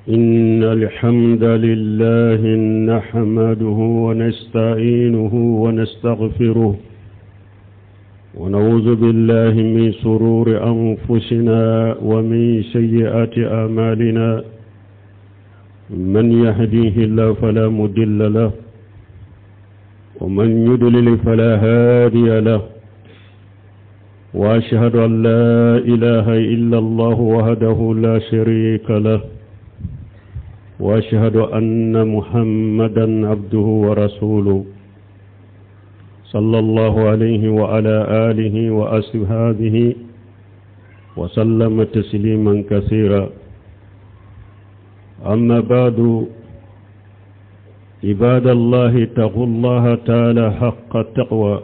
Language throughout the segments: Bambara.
إن الحمد لله نحمده ونستعينه ونستغفره ونعوذ بالله من شرور أنفسنا ومن سيئات أعمالنا من يهديه الله فلا مضل له ومن يضلل فلا هادي له واشهد ان لا اله الا الله وحده لا شريك له واشهد ان محمدا عبده ورسوله صلى الله عليه وعلى اله واصحابه وسلم تسليما كثيرا اما بعد عباد الله اتقوا الله تعالى حق التقوى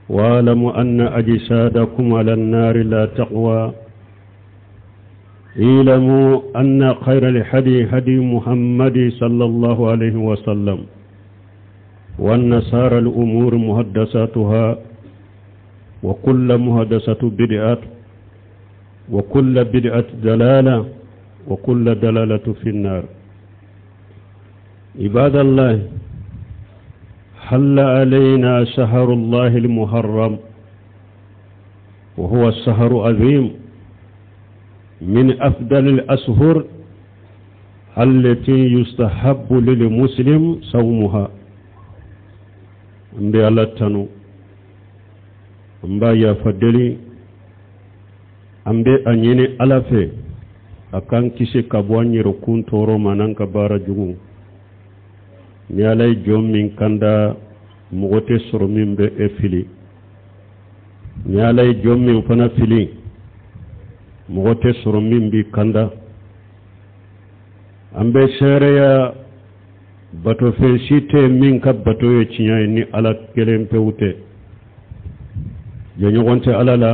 واعلموا أن أجسادكم على النار لا تقوى اعلموا أن خير الهدي هدي محمد صلى الله عليه وسلم وأن سار الأمور محدثاتها وكل محدثة بدعة وكل بدعة دلالة وكل دلالة في النار عباد الله حل علينا شهر الله المحرم وهو الشهر عظيم من أفضل الأشهر التي يستحب للمسلم صومها n bɛ ala tanu n b'a yafa deli an bɛ a ɲini ala fɛ a k'an kisi ka bɔ an yɛrɛkun tɔɔrɔ ma n'an ka baara jugu ni ala ye jɔn min kanda mɔgɔ tɛ sɔrɔ min bɛ e fili ni ala ye jɔn min fana fili mɔgɔ tɛ sɔrɔ min b'i kanda an bɛ seereya batofɛn si tɛ min ka bato ye tiɲɛ ye ni ala kelen pewu tɛ jɛɲɔgɔn tɛ ala la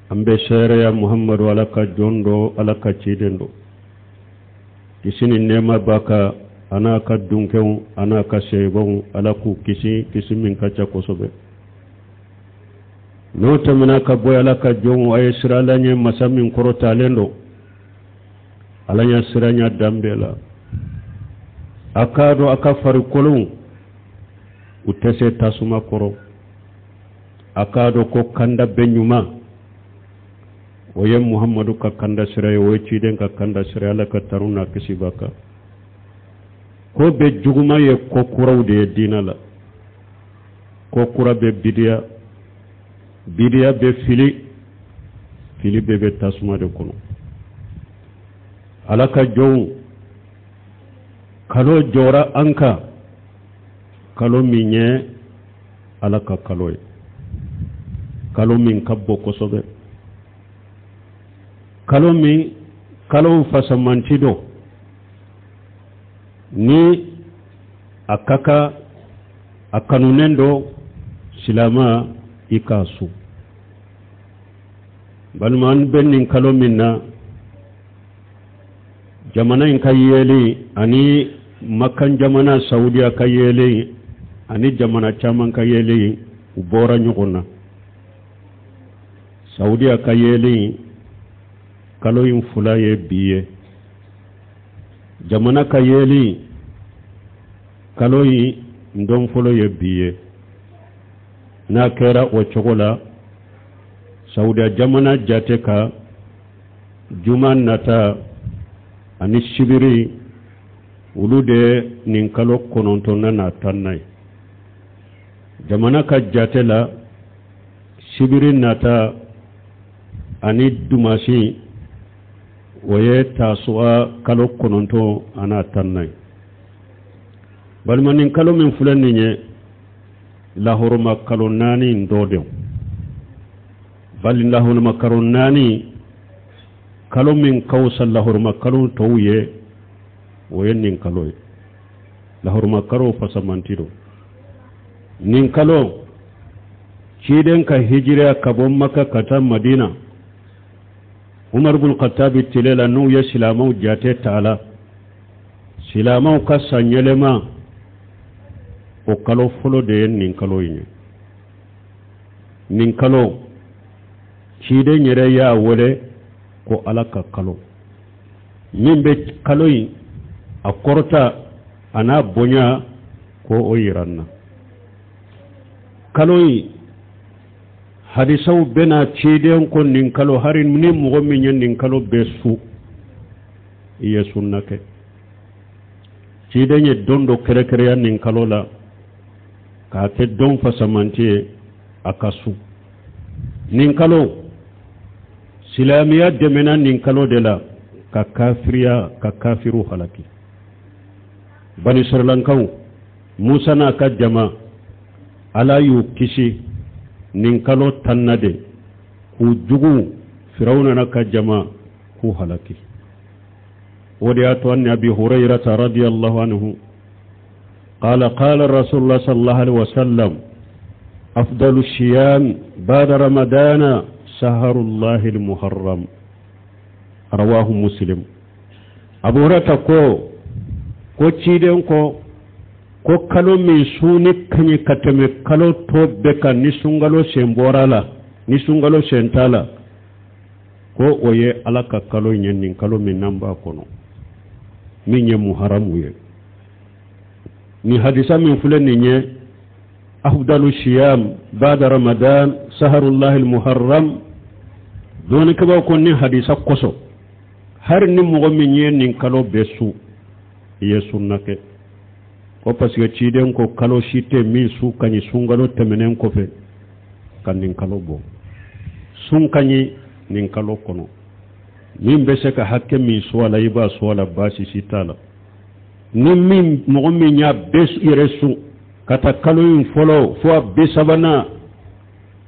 an bɛ seereya muhamadu ala ka jɔn don ala ka ciden don kisi ni nɛɛma b'a kan a n'a ka dunkɛw a n'a ka seyibaw ala k'u kisi kisi min ka ca kosɛbɛ n'o tɛmɛna ka bɔ ala ka jɔnw a ye siran ala ɲɛ masa min kɔrɔtalen don ala ɲɛ siranya dan bɛɛ la a k'a dɔn a ka farikolow u tɛ se tasuma kɔrɔ a k'a dɔn ko kanda bɛɛ ɲuman o ye muhamadu ka kanda sira ye o ye ciden ka kanda sira ye ala ka tanu n'a kisi b'a kan ko bɛɛ juguman ye ko kuraw de ye diinɛ la ko kura bɛ bidiya bidiya bɛ fili fili bɛɛ bɛ tasuma de kɔnɔ ala ka jɔnw kalo jɔra an kan kalo min ye ala ka kalo ye kalo min ka bon kosɛbɛ kalo min kalow fasamanti don ni a ka kan a kanunen don silama i k'a sun balima an bɛ nin kalo min na jamana in ka yeelen ani makan jamana saudiya ka yeelen ani jamana caman ka yeelen u bɔra ɲɔgɔn na saudiya ka yeelen kalo in fula ye bi ye jamana ka yeelen kalo in don fɔlɔ ye bi ye n'a kɛra o cogo la saudiya jamana jate ka juma nata ani sibiri olu de nin kalo kɔnɔntɔnnan n'a tannan ye jamana ka jate la sibiri nata ani dumasi o ye tasuwa kalo kɔnɔntɔn an'a tannan ye balima nin kalo min filɛ nin ye lahɔrɔma kalo naani in dɔ de bali lahɔrɔma kalo naani kalo min ka fisa lahɔrɔma kalo tɔw ye o ye nin kalo ye lahɔrɔma kalo fasamanti don nin kalo ciden ka hijira ka bɔ maka ka taa madina umar bin khattabi tile la n'u ye silamɛw jate ta la silamɛw ka san yɛlɛma o kalo fɔlɔ de ye nin kalo in ye nin kalo ciden yɛrɛ y'a wele ko ala ka kalo Min bɛ kalo in a kɔrɔta a n'a bonya ko o yira n na. Kalo in hadisaw bɛna ciden ko nin kalo hari ni mɔgɔ min ye nin kalo bɛɛ sun i ye sunna kɛ. Ciden ye don dɔ kɛrɛkɛrɛya nin kalo la k'a kɛ don fasamanti ye a ka sun. Nin kalo silamɛya dɛmɛna nin kalo de la ka kafiriya ka kafiriw halaki. Bani sɔrɔlankaw Musa n'a ka jama Ala y'u kisi nin kalo tanna de k'u jugu Firawuna n'a ka jama k'u halaki. O de y'a to an Abi Hurayrata radiyallahu anhu qala qala Rasulullah sallallahu alaihi wasallam afdalu siyam ba'da ramadana saharullahi al-muharram rawahu Muslim. Abu Hurayrata ko ko ciden ko ko kalo min sunni ka ɲi ka tɛmɛ kalo tɔ bɛɛ kan ni sunkalo sen bɔra la ni sunkalo sen t'a la ko o ye Ala ka kalo ye nin kalo min n'an b'a kɔnɔ min ye muharamu ye. Nin hadisa min filɛ nin ye afdalu siyam ba'da ramadan saharullahi almuharram dɔnnikɛbaaw ko nin hadisa kosɔn hari ni mɔgɔ min ye nin kalo bɛɛ sun i ye sunna kɛ ko parce que ciden ko kalo si tɛ min sun ka ɲi sunkalo tɛmɛnen kɔfɛ ka nin kalo bɔ. Sun ka ɲi nin kalo kɔnɔ min bɛ se ka hakɛ min sun a la i b'a sun a la baasi si t'a la. Ni min mɔgɔ min y'a bɛɛ yɛrɛ sun ka taa kalo in fɔlɔ fo a bɛɛ sabanan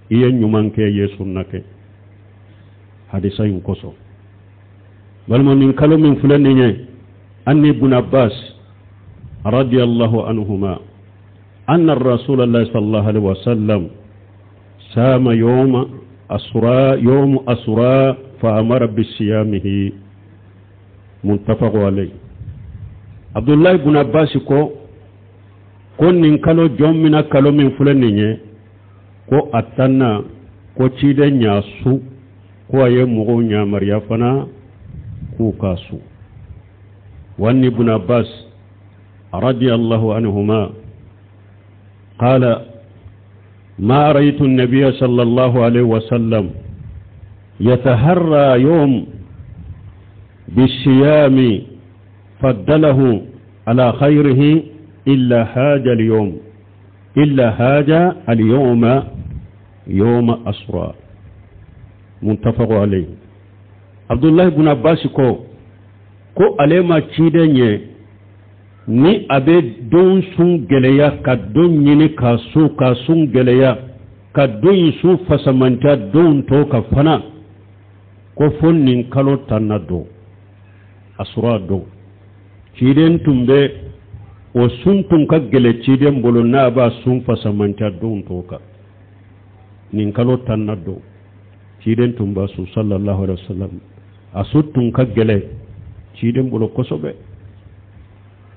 i ye ɲuman kɛ i ye sunna kɛ hadisa in kosɔn. Balima nin kalo min filɛ nin ye an ibn Abbas radiyallahu anhuma anna rasulallah sallallahu alaihi wasallam sama yawma asra yawm asra fa amara bisiyamihi muttafaqu alayhi. Abdullah ibn Abbas ko ko nin kalo jɔn mina kalo min filɛ nin ye ko a tanna ko ciden y'a su ko a ye mɔgɔw yamaruya fana k'u k'a su. Wa ibn Abbas radiyallahu anhuma qala ma ra'aytu an-nabiyya sallallahu alayhi wa sallam yataharra yawm bisiyami faddalahu ala khayrihi illa haja al-yawm illa haja al-yawma yawma asra muttafaqu alayhi. Abdullah ibn Abbas ko ko ale ma ciden ye ni a bɛ don sun gɛlɛya ka don ɲini ka sun ka sun gɛlɛya ka don in sun fasamanta don tɔ ka fana ko fo nin kalo tanna don asura don ciden tun bɛ o sun tun ka gɛlɛ ciden bolo n'a b'a sun fasamanta don tɔ kan nin kalo tanna don ciden tun b'a sun sallallahu alaihi wasallam a sun tun ka gɛlɛ ciden bolo kosɛbɛ.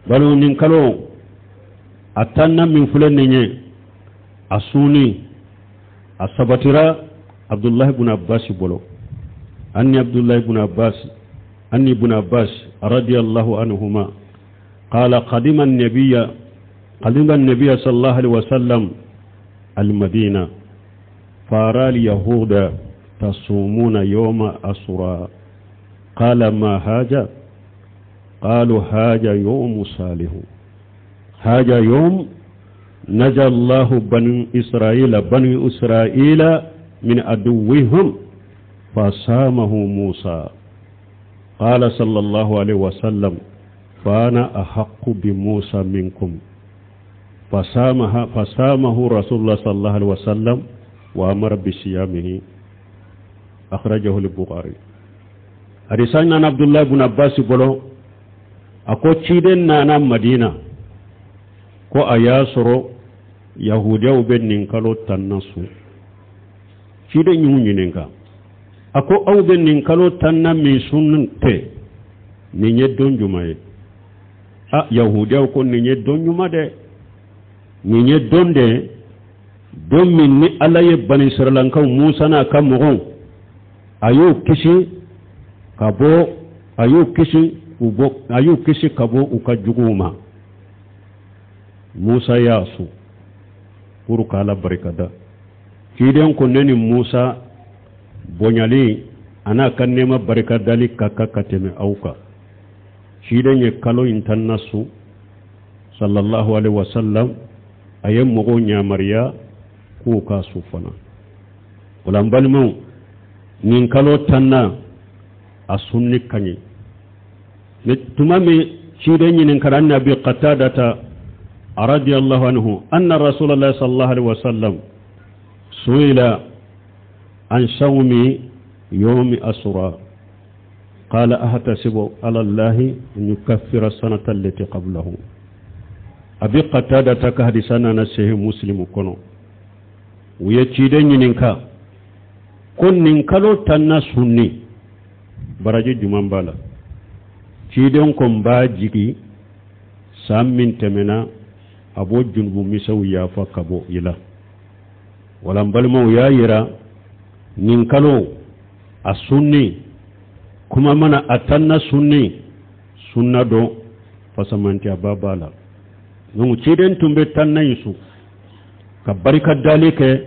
Balo nin kalo a tanna min filɛ nin ye a sunni a sabatira Abdullah ibn Abbas bolo anni Abdullah ibn Abbas anni ibn Abbas radiyallahu anhuma qala qadima an-nabiyya qadima an-nabiyya sallallahu alaihi wasallam al-Madina fara al-yahuda tasumuna yawma asra qala ma haja قالوا هاجا يوم صالح هاجا يوم نجا الله بني إسرائيل بني إسرائيل من عدوهم فصامه موسى قال صلى الله عليه وسلم فأنا أحق بموسى منكم فصامه رسول الله صلى الله عليه وسلم وأمر بصيامه أخرجه البخاري. حديثنا عبد الله بن عباس بلو a ko ciden nana Madina ko a y'a sɔrɔ yahudiyaw bɛ nin kalo tanna sun. Ciden y'u ɲininka a ko aw bɛ nin kalo tanna min sun tɛ nin ye don jumɛn ye? A yahudiyaw ko nin ye don ɲuman dɛ, nin ye don de don min ni Ala ye bani Israɛlakaw Musa n'a ka mɔgɔw a y'u kisi ka bɔ a y'u kisi u bɔ a y'u kisi ka bɔ u ka juguw ma. Musa y'a sun pour k'Ala barika da. Ciden ko ne ni Musa bonyali a n'a ka nɛɛma barika dali ka kan ka tɛmɛ aw kan. Ciden ye kalo in tanna sun sallallahu alaihi wasallam, a ye mɔgɔw yamaruya k'u k'a sun fana. O la n balimaw, nin kalo tanna a sunni ka ɲi. Ni tuma min ciden ɲininkara an Abi Qatadata radiyallahu anhu anna rasulallah sallallahu alaihi wasallam suila an sawmi yawmi asura qala ahtasibu ala allahi an yukaffira sanata allati qablahu. Abi Qatadata ka hadisa nana sahih Muslim kɔnɔ. U ye ciden ɲininka ko nin kalo tanna sunni baraji juman b'a la? Ciden ko n b'a jigi san min tɛmɛna a b'o junubu misɛnw yafa ka bɔ i la. Wala n balimaw, y'a yira nin kalo a sunni kuma mana a tanna sunni sunna don fasamantiyaba b'a la. Donc ciden tun bɛ tanna in sun ka barika dali kɛ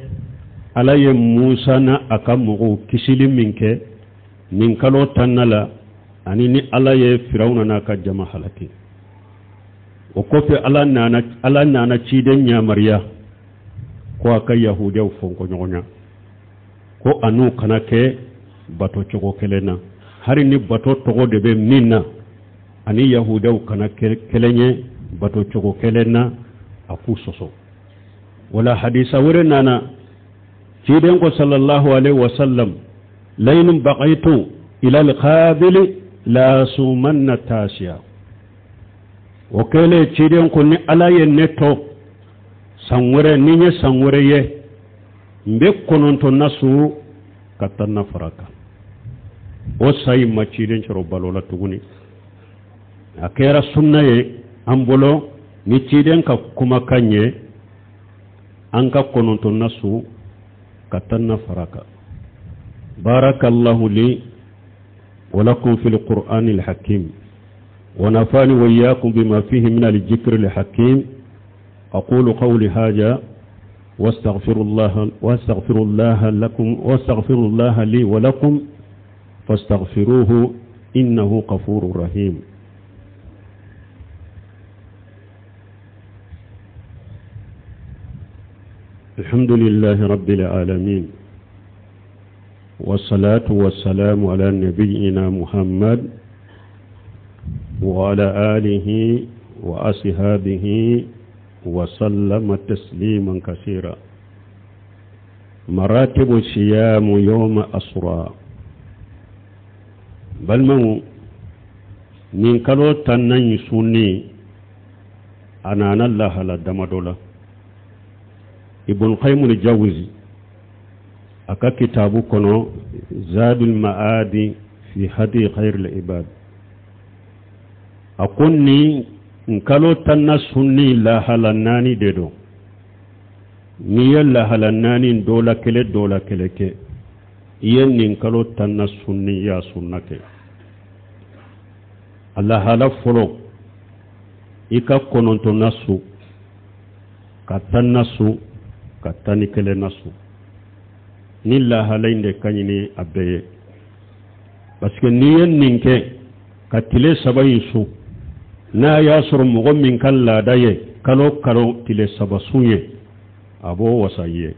Ala ye Musa n'a a ka mɔgɔw kisili min kɛ nin kalo tanna la, ani ni Ala ye Firawuna n'a ka jama halaki. O kɔfɛ Ala nana ciden yamaruya ko a ka yahudiyaw fɔnkɔ ɲɔgɔn ɲa, ko a n'u kana kɛ bato cogo kelen na, hali ni bato tɔgɔ de bɛ min na, ani yahudiyaw kana kɛ kelen ye bato cogo kelen na, a k'u sɔsɔ. Wala hadisa wɛrɛ nana, ciden ko sallallahu alaihi wasallam: lain baqitu ila alqabili la sumanna tasiya. O kɛlen, ciden ko ni Ala ye ne to san wɛrɛ, ni n ye san wɛrɛ ye, n bɛ kɔnɔntɔnna su ka tanna fara kan. O sa in ma ciden sɔrɔ balo la tuguni. A kɛra sunna ye an bolo ni ciden ka kumakan ye, an ka kɔnɔntɔnna su ka tanna fara kan. Barakallahu li ولكم في القرآن الحكيم ونفعني وإياكم بما فيه من الذكر الحكيم. أقول قولي هذا واستغفر الله واستغفر الله لكم واستغفر الله لي ولكم فاستغفروه إنه غفور رحيم. الحمد لله رب العالمين، والصلاة والسلام على نبينا محمد وعلى آله وأصحابه وسلم تسليما كثيرا. مراتب صيام يوم عاشوراء. Balimaw, nin kalo tanna in sunni, a nana lahala damadɔ la. Ibn Qayyim al-Jawzi a ka kitabu kɔnɔ Zadul Ma'adi fi hadi khairil ibad, a ko nin kalo tanna sunni, lahala naani de don. N'i ye lahala naani dɔ la kelen, dɔ la kelen kɛ, i ye nin kalo tanna sunni, i y'a sunna kɛ. A lahala fɔlɔ, i ka kɔnɔntɔnna su, ka tanna su, ka 11nan su. Ni lahala in de ka ɲi ni a bɛɛ ye, parce que n'i ye nin kɛ ka tile 3 in su, n'a y'a sɔrɔ mɔgɔ min ka laada ye kalo kalo tile 3 sun ye, a b'o wasa i ye.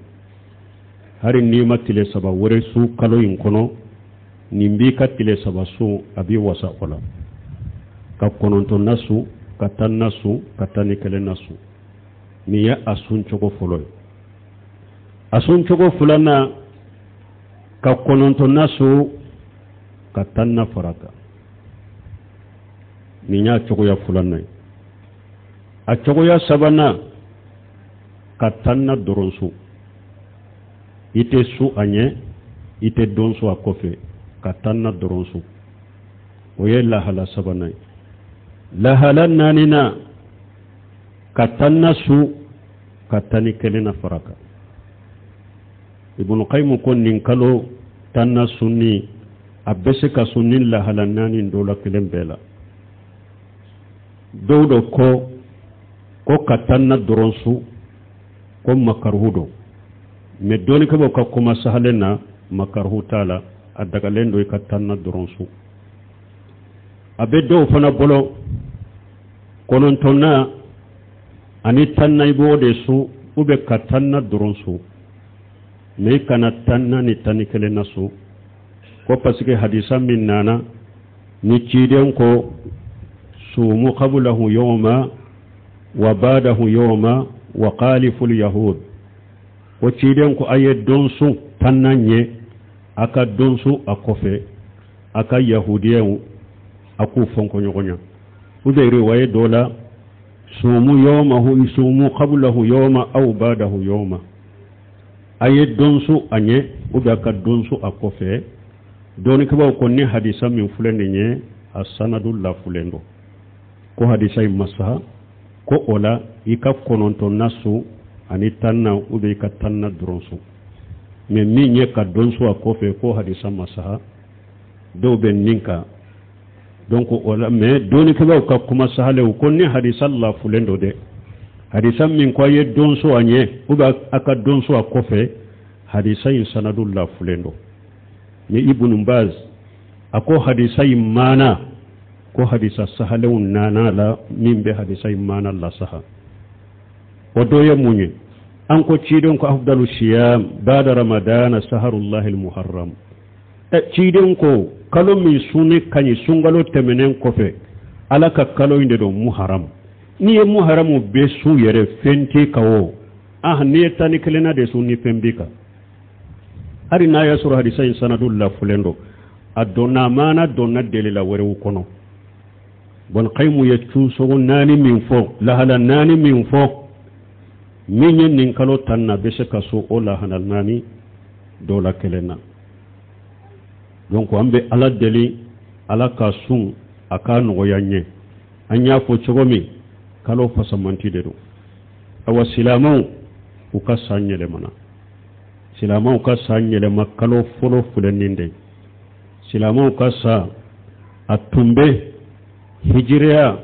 Hali n'i ma tile 3 wɛrɛ su kalo in kɔnɔ, nin b'i ka tile 3 sun, a b'i wasa o la, ka kɔnɔntɔnna su, ka tanna su, ka 11nan su. Nin ye a sun cogo fɔlɔ ye. A sun cogo filanan, ka kɔnɔntɔnna su, ka tanna fara kan. Nin y'a cogoya filanan ye. A cogoya sabanan, ka tanna dɔrɔn su, i tɛ su a ɲɛ, i tɛ don su a kɔfɛ, ka tanna dɔrɔn su. O ye lahala sabanan ye. Lahala naaninan, ka tanna su, ka 11nan fara kan. Ibn Qayyim ko nin kalo tanna sunni, a bɛ se ka sun ni lahala naani dɔ la kelen bɛɛ la. Dɔw dɔ ko ko ka tanna dɔrɔn sun ko makaruhu don, mais dɔnnikɛbaaw ka kuma sahalen na, makaruhu t'a la, a dagalen don i ka tanna dɔrɔn sun. A bɛ dɔw fana bolo, kɔnɔntɔnna ani tanna i b'o de sun, ou bien ka tanna dɔrɔn sun, mais i kana tanna ni 11nan sun, ko parce que hadisa min nana ni ciden ko sumu qablahu yawma wa ba'dahu yawma wa khaliful yahud, ko ciden ko a ye don sun tanna ɲɛ, a ka don sun a kɔfɛ, a ka yahudiyaw a k'u fɔnkɔ ɲɔgɔn ɲɛ. Ou bien riwaye dɔ la, sumu yawmahu, sumu qablahu yawma aw ba'dahu yawma, a ye don sun a ɲɛ ou bien a ka don sun a kɔfɛ. Dɔnnikɛbaaw ko ni hadisa min filɛ nin ye, a sanadu lafulen don, ko hadisa in ma saha, ko o la i ka kɔnɔntɔnna sun ani tanna, ou bien i ka tanna dɔrɔn sun, mais min ye ka don sun a kɔfɛ, ko hadisa ma saha. Dɔw bɛ nin kan. Donc o la, mais dɔnnikɛbaaw ka kuma sahalew ko ni hadisa lafulen don dɛ, hadisa min ko a ye don sun a ɲɛ ou bien a ka don sun a kɔfɛ, hadisa in sanadu lafulen don. Ni Ibn Baz a ko hadisa in maana, ko hadisa sahalenw nana la min bɛ hadisa in maana la saha. O dɔ ye mun ye? An ko ciden ko afdalu siyam bada ramadana saharullahi almuharram. Ciden ko kalo min sunni ka ɲi sunkalo tɛmɛnen kɔfɛ, Ala ka kalo in de don, muharam. N'i ye muharamu bɛɛ sun yɛrɛ, fɛn t'i kan o. Ah, n'i ye 11nan de sun, ni fɛn b'i kan. Hali n'a y'a sɔrɔ hadisa in sanadu lafulen don, a donna maana donna delila wɛrɛw kɔnɔ. Bon, Kayimu ye cunsogo naani min fɔ, lahala naani min fɔ, min ye nin kalo 10 na bɛ se ka so o lahala naani dɔ la kelen na. Donc an bɛ Ala deli, Ala ka sun a k'a nɔgɔya n ye. An y'a fɔ cogo min, kalo fasamanti de don. Awa, silamɛw u ka san yɛlɛmana, silamɛw ka san yɛlɛma kalo fɔlɔ filɛ nin de. Silamɛw ka san a tun bɛ hijiriya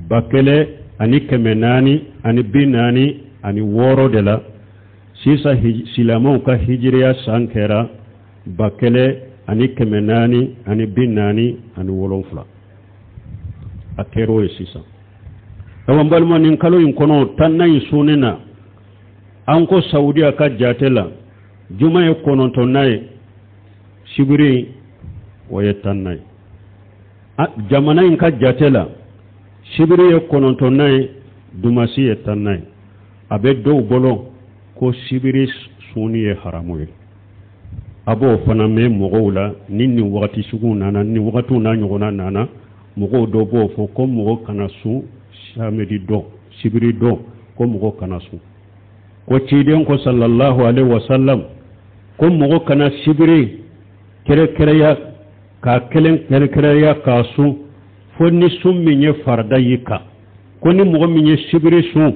1446 de la. Sisan silamɛw ka hijiriya san kɛra 1447, a kɛra o ye sisan. Awa, n balima, nin kalo in kɔnɔ, tanna in sunni na, an ko Saudiya ka jate la, juma ye kɔnɔntɔnna ye, sibiri o ye tanna ye. Jamana in ka jate la, sibiri ye kɔnɔntɔnna ye, dumasi ye tanna ye. A bɛ dɔw bolo ko sibiri sunni ye haramu ye. A b'o fana mɛn mɔgɔw la ni nin wagati sugu nana, ni wagatiw n'a ɲɔgɔnna nana, mɔgɔw dɔw b'o fɔ ko mɔgɔ kana sun samedi don, sibiri don, ko mɔgɔ kana sun, ko ciden ko sallallahu alaihi wasallam ko mɔgɔ kana sibiri kɛrɛkɛrɛya k'a kelen kɛrɛkɛrɛya k'a sun, fo ni sun min ye farida y'i kan. Ko ni mɔgɔ min ye sibiri sun,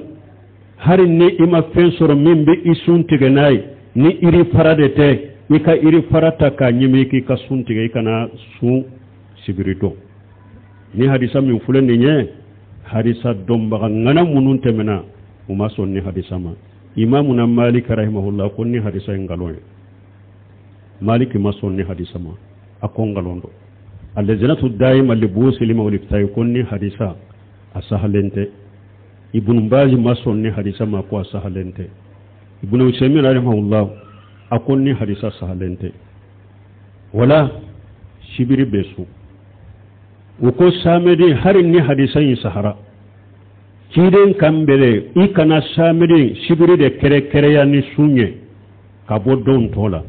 hali ni i ma fɛn sɔrɔ min bɛ i sun tigɛ n'a ye, ni iri fara de tɛ, i ka iri fara ta k'a ɲimi k'i ka sun tigɛ, i kana sun sibiri don. Ni hadisa min filɛ nin ye, hadisa dɔnbaga ŋana minnu tɛmɛna, u ma sɔn ni hadisa ma. Imamuna Malik rahimahullah ko ni hadisa in nkalon ye. Maliki ma sɔn ni hadisa ma, a ko nkalon don. Alazinatu dayima libusilima waliftayi ko ni hadisa a sahalen tɛ. Ibn Bazi ma sɔn ni hadisa ma, ko a sahalen tɛ. Ibn Usaymin rahimahullah a ko ni hadisa sahalen tɛ. Wala sibiri bɛ sun, u ko samedi, hari ni hadisa in sahara, ciden kan bɛlɛ i kana samedi sibiri de kɛrɛkɛrɛya ni sun ye ka bɔ don tɔ la.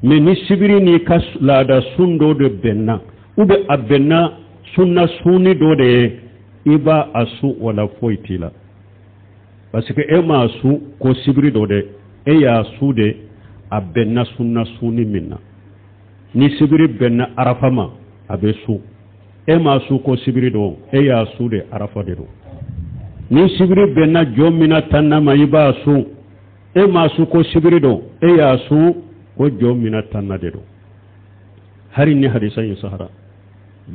Mais ni sibiri n'i ka laada sun dɔ de bɛnna, ou bien a bɛnna sunna sunni dɔ de ye, i b'a a sun, wala foyi t'i la, parce que e m'a sun ko sibiri dɔ dɛ, e y'a su de a bɛnna sunna sunni min na. Ni sibiri bɛnna arafa ma, a bɛ sun, e m'a su ko sibiri don, e y'a su de arafa de don. Ni sibiri bɛnna jɔ min na tanna ma, i b'a sun, e m'a su ko sibiri don, e y'a su ko jɔ min na tanna de don. Hari ni hadisa in sahara,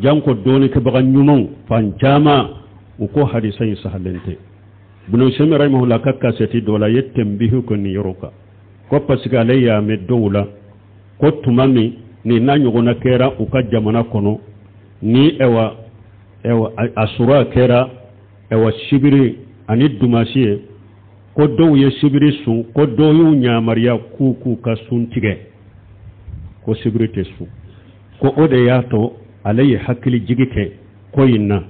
janko dɔɔnikɛbaga ɲumanw fan caman, U ko hadisa in sahalen tɛ. Bunu Usaymin rahimahullah ka kasɛti dɔ la, a ye tɛnbihu kɛ nin yɔrɔ kan, ko parce que ale y'a mɛn dɔw la ko tuma min nin n'a ɲɔgɔnna kɛra u ka jamana kɔnɔ, ni ɛwa ɛwa asura kɛra ɛwa sibiri ani dumasi ye, ko dɔw ye sibiri sun, ko dɔw y'u ɲamariya k'u ka sun tigɛ, ko sibiri tɛ sun. Ko o de y'a to ale ye hakili jigi kɛ ko in na,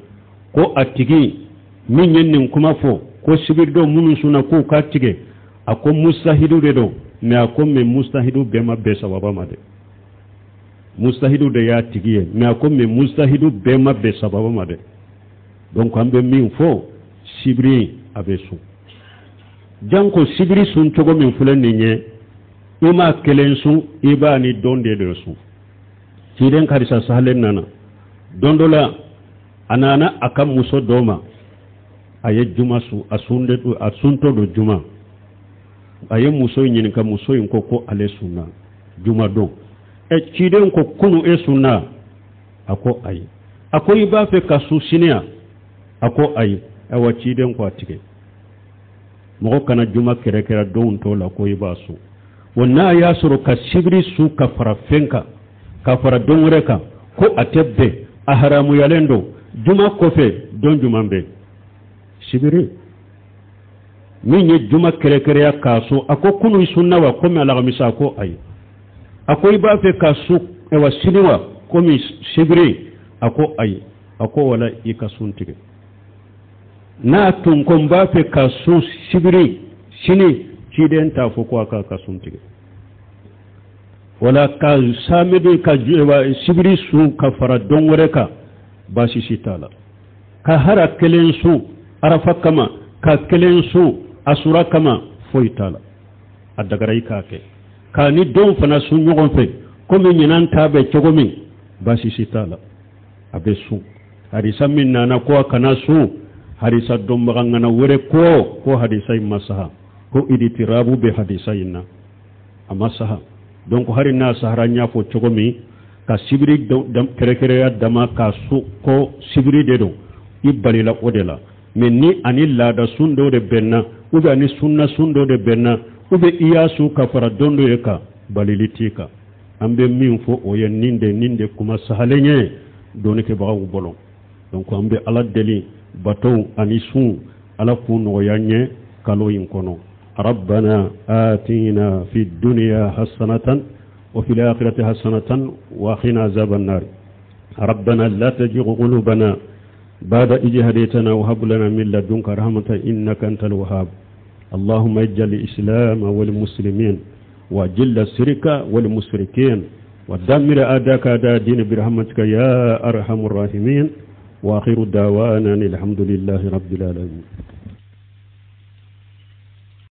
ko a tigi min ye nin kuma fɔ ko sibiridon minnu sunna k'u ka tigɛ, a ko mustahidu de don, mais a ko mais mustahidu bɛɛ ma bɛn sababa ma dɛ. Mustahidu de y'a tigi ye, mais a ko mais mustahidu bɛɛ ma bɛn sababa ma dɛ. Donc an bɛ min fɔ, sibiri a bɛ sun. Janko sibiri sun cogo min filɛ nin ye, i m'a kelen sun, i b'a ni don de sun. Ciden ka hadisa sahalen nana don dɔ la, a nana a ka muso dɔ ma, a ye juma sun, a sun de, a suntɔ don juma. A ye muso in ɲininka, muso in ko ko ale sunna juma don. Ɛ, ciden ko kunu e sunna? A ko ayi. A ko i b'a fɛ ka sun sini wa? A ko ayi. Ayiwa, ciden ko a tigɛ. Mɔgɔ kana juma kɛrɛkɛrɛ donw tɔw la ko i b'a sun. Wa n'a y'a sɔrɔ ka sibiri sun ka fara fɛn kan, ka fara don wɛrɛ kan, ko a tɛ bɛn, a haramuyalen don. Juma kɔfɛ don jumɛn bɛ sibiri min ye juma kɛrɛkɛrɛya k'a sun? A ko kunu i sunna wa, komi alakamisa? A ko ayi. A ko i b'a fɛ ka sun wa sini wa, komi sibiri? A ko ayi. A ko wala i ka sun tigɛ. N'a tun ko n b'a fɛ ka sun sibiri sini, ciden t'a fɔ ko a k'a ka sun tigɛ. Wala ka samedi ka sibiri sun ka fara don wɛrɛ kan, baasi si t'a la. Ka hara kelen sun arafa kama, ka kelen sun asura kama, foyi t'a la, a dagara i k'a kɛ. K'a ni don fana sun ɲɔgɔn fɛ, komi ɲinan ta bɛ cogo min, baasi si t'a la, a bɛ sun. Hadisa min nana ko a kana sun, hadisa dɔnbaga ŋana wɛrɛ ko hadisa in ma saha, ko iditirabu bɛ hadisa in na, a ma saha. Donc hari n'a sahara, n y'a fɔ cogo min, ka sibiri kɛrɛkɛrɛya dama k'a sun ko sibiri de don, i balila o de la. Mais ni ani laada sun dɔw de bɛnna, ou bien ani sunna sun dɔw de bɛnna, ou bien i y'a sun ka fara don dɔ ye kan, balili t'i kan. An bɛ min fɔ, o ye nin de kuma sahalen ye dɔnnikɛbagaw bolo. Donc an bɛ Ala deli, batow ani sun, Ala k'u nɔgɔya n ye kalo in kɔnɔ. ربنا آتنا في الدنيا حسنة وفي الآخرة حسنة وقنا عذاب النار. ربنا لا تزغ قلوبنا بعد إذ هديتنا وهب لنا من لدنك رحمة إنك أنت الوهاب. اللهم اجعل الإسلام والمسلمين، وأذل الشرك والمشركين، ودمر أعداءك أعداء الدين برحمتك يا أرحم الراحمين. وآخر دعوانا الحمد لله رب العالمين.